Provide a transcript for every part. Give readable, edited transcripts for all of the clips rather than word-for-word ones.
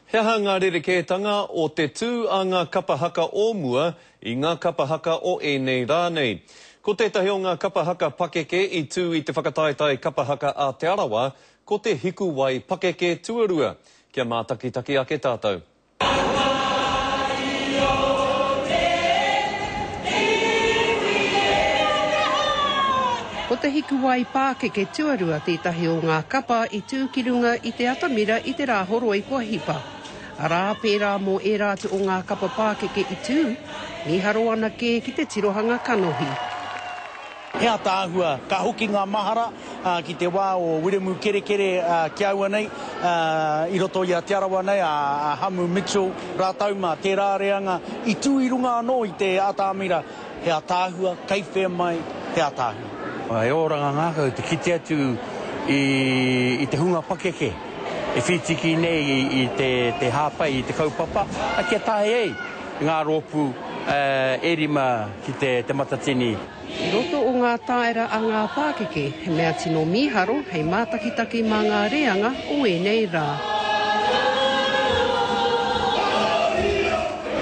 He aha ngā rerekētanga o te tū a ngā kapa haka o mua i ngā kapa haka o ēnei rā nei? Ko tētahi o ngā kapa haka pakeke i tū i te whakataetae kapa haka a Te Arawa, ko te Hikuwai Pakeke Tuarua. Kia mātakitaki ake tātou. Ko te Hikuwai Pākeke Tuarua tētahi o ngā kapa i tū ki runga i te atamira i te Rāhoroi kua hipa. Arā, pērā mō ērā atu o ngā kapa pākeke i tū, mīharo ana kē ki te tirohanga kanohi. He ataahua, ka hoki ngā mahara ki te wā o Wiremu Kerekere ki aua nei, i roto i a Te Arawa nei, a Hamu Mitchell rātou mā, tērā reanga i tū i runga anō i te atamira. He ataahua, kei whea mai, he ataahua. He oranga ngākau te kite atu i te hunga pakeke e whītiki nei i te hāpai i te kaupapa, kia tae ai ngā rōpū e rima ki Te Matatini. I roto o ngā tāera a ngā pākeke, he mea tino mīharo hei mātakitaki mā ngā reanga o ēnei rā.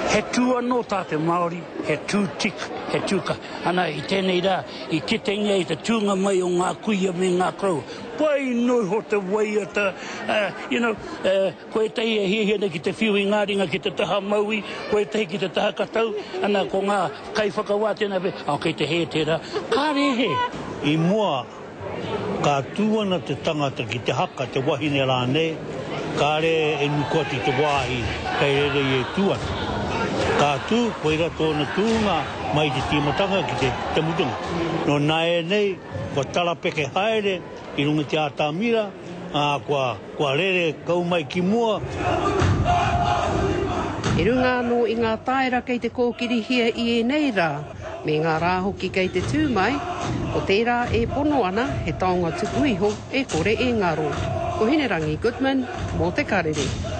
He tū anō tā te Māori, he tū tika, he tū kaha. Ana, i tēnei rā, i kitengia i te tūnga mai o ngā kuia me ngā koroua. Pai noa iho te waiata, you know, Ko ētahi e hiahia ana ki te whiu i ngā ringa ki te taha mauī, ko ētahi ki te taha katau, ana ko ngā kaiwhakawā tēnā pea, oh kei te hē tērā. Kāre e hē. I mua, ka tū ana te tangata ki te haka, te wahine rānei, kāre e nuku atu i te wāhi kei reira ia e tū ana. Ka tū, koirā tōna tūnga mai i te tīmatanga ki te mutunga. Nō nāianei, kua tarapeke haere i runga i te atamira, ā, kua. Kua rere kau mai ki mua. I runga anō i ngā taera kei te kōkirihia i ēnei rā, me ngā rā hoki kei te tū mai, ko tērā e pono ana he taonga tuku iho e kore e ngaro. Ko Hinerangi Goodman mō Te Karere.